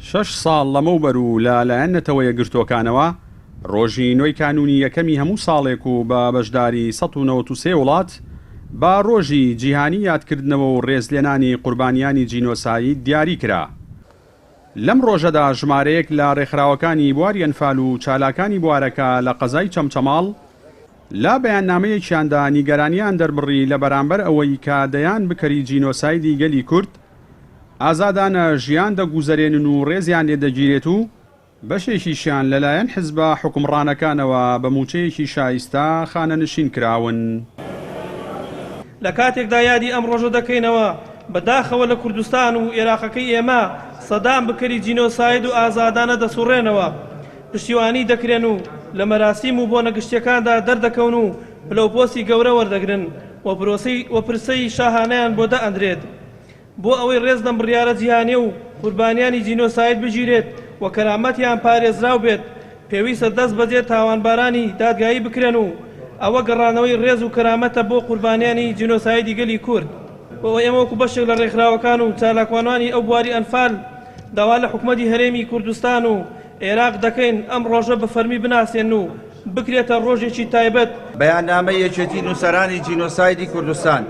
شەش ساڵ لەمەوبەر و لە لایەن نەتەوە یەکگرتووەکانەوە ڕۆژی نۆی کانوونی یەکەمی هەموو ساڵێک و بە بەشداری 193 وڵات بە ڕۆژی جیهانی یادکردنەوە و ڕێزلێنانی قوربانیانی جینۆساید دیاری کرا. لەم ڕۆژەدا ژمارەیەک لە ڕێکخراوەکانی بواری ئەنفال و چالاکانی بوارەکە لە قەزای چەمچەماڵ لە بەیاننامەیەکیاندا نیگەرانیان دەربڕی لە بەرامبەر ئەوەی کە دەیان بکەری جینۆسایدی گەلی کورد ئازادانە ژیان دەگوزەرێنن و ڕێزیان لێ دەگیرێت و بەشێکیشیان لەلایەن حزبە حوکمڕانەکانەوە بە مووچەیەکی شایستە خانەنشین کراون. لە کاتێکدا یادی ئەم ڕۆژە دەکەینەوە، بە داخەوە لە کوردستان و ئێراقەکەی ئێمە سەدان بکەری جینۆساید و ئازادانە دەسوڕێنەوە، پشتیوانی دەکرێن و لە مەراسیم و بۆنە گشتیەکاندا دەردەکەون و پلەوپۆستی گەورە وەردەگرن و پرسەی شاهانەیان بۆ دائەندرێت. بۆ ئەوەی ڕێز لەم بڕیارە جیهانیە و قوربانیانی جینۆساید بگیرێت و کەرامەتیان پارێزراو بێت، پێویستە دەست بەجێ تاوانبارانی دادگایی بکرێن و ئەوە گەڕانەوەی ڕێز و کەرامەتە بۆ قوربانیانی جینۆسایدی گەلی کورد. بۆ ئێمە وەکو بەشێک لە ڕێکخراوەکان و چالاکوانانی ئەو بواری ئەنفال داوا لە حکومەتی هەرێمی کوردستان و عێراق دەکەین ئەم ڕۆژە بە فەرمی بناسێنن و بکرێتە ڕۆژێکی تایبەت. بەیاننامەی یەکێتی نووسەرانی جینۆسایدی کوردستان.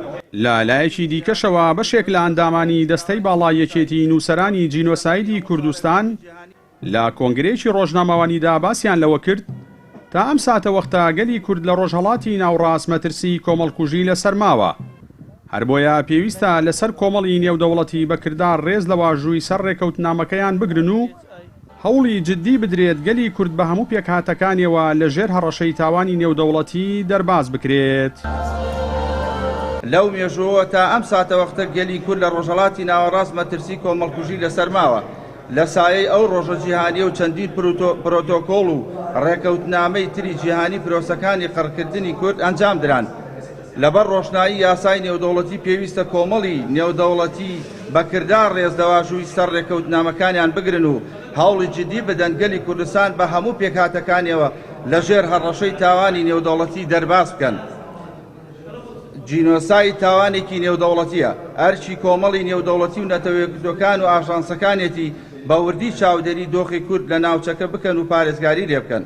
لە لایەکی دیکەشەوە بەشێک لە ئەندامانی دەستەی باڵای یەکێتی نووسەرانی جینۆسایدی کوردستان لە کۆنگرەیەکی ڕۆژنامەوانیدا باسیان لەوە کرد تا ئەم ساتەوەختە گەلی کورد لە ڕۆژهەڵاتی ناوڕاست مەترسی کۆمەڵکوژی لەسەر ماوە هەربۆیە پێویستە لەسەر کۆمەڵی نێودەوڵەتی بە کردار ڕێز لە واژووی سەر ڕێکەوتنامەکەیان بگرن و هەوڵی جددی بدرێت گەلی کورد بە هەموو پێکهاتەکانیەوە لە ژێر هەڕەشەی تاوانی نێودەوڵەتی دەرباز بکرێت. لەو مێژووەوە تا ئەم ساتەوەختە گەلی کورد لە ڕۆژهەڵاتی ناوەڕاست مەترسی کۆمەڵکوژی لەسەر ماوە. لە سایەی ئەو ڕۆژە جیهانییە و چەندین پرۆتۆکۆڵ و ڕێکەوتنامەی تری جیهانی پرۆسەکانی قڕکردنی کورد ئەنجام دران. لەبەر ڕۆشنایی یاسای نێودەوڵەتی پێویستە کۆمەڵی نێودەوڵەتی بە کردار ڕێز لە واژووی سەر ڕێکەوتنامەکانیان بگرن و هەوڵی جدی بدەن گەلی کوردستان بە هەموو پێکهاتەکانیەوە لە ژێر هەڕەشەی تاوانی نێودەوڵەتی دەرباز بکەن. جینۆساید تاوانێکی نێودەوڵەتییە، ئەرکی کۆمەڵی نێودەوڵەتی و نەتەوەیەکگرتووەکان و ئاژانسەکانیەتی بە وردی چاودێری دۆخی کورد لە ناوچەکە بکەن و پارێزگاری لێبکەن.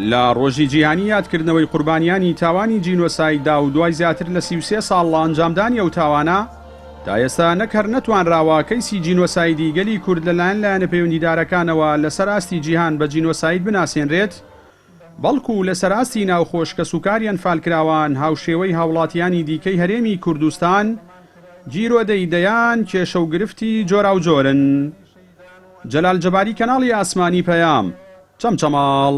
لە ڕۆژی جیهانی یادکردنەوەی قوربانیانی تاوانی جینۆسایددا و دوای زیاتر لە 33 ساڵ لە ئەنجامدانی ئەو تاوانە، تا ئێستا نەک هەر نەتوانراوە کەیسی جینۆسایدی گەلی کورد لەلایەن لایەنە پەیوەندیدارەکانەوە لەسەر ئاستی جیهان بە جینۆساید بناسێنرێت، بەڵکو لەسەر ئاستی ناوخۆش کەسوکاری ئەنفالکراوان هاوشێوەی هاوڵاتیانی دیکەی هەرێمی کوردستان گیرۆدەی دەیان کێشە و گرفتی جۆراوجۆرن. جەلال جەباری کەناڵی ئاسمانی پەیام، چەمچەماڵ.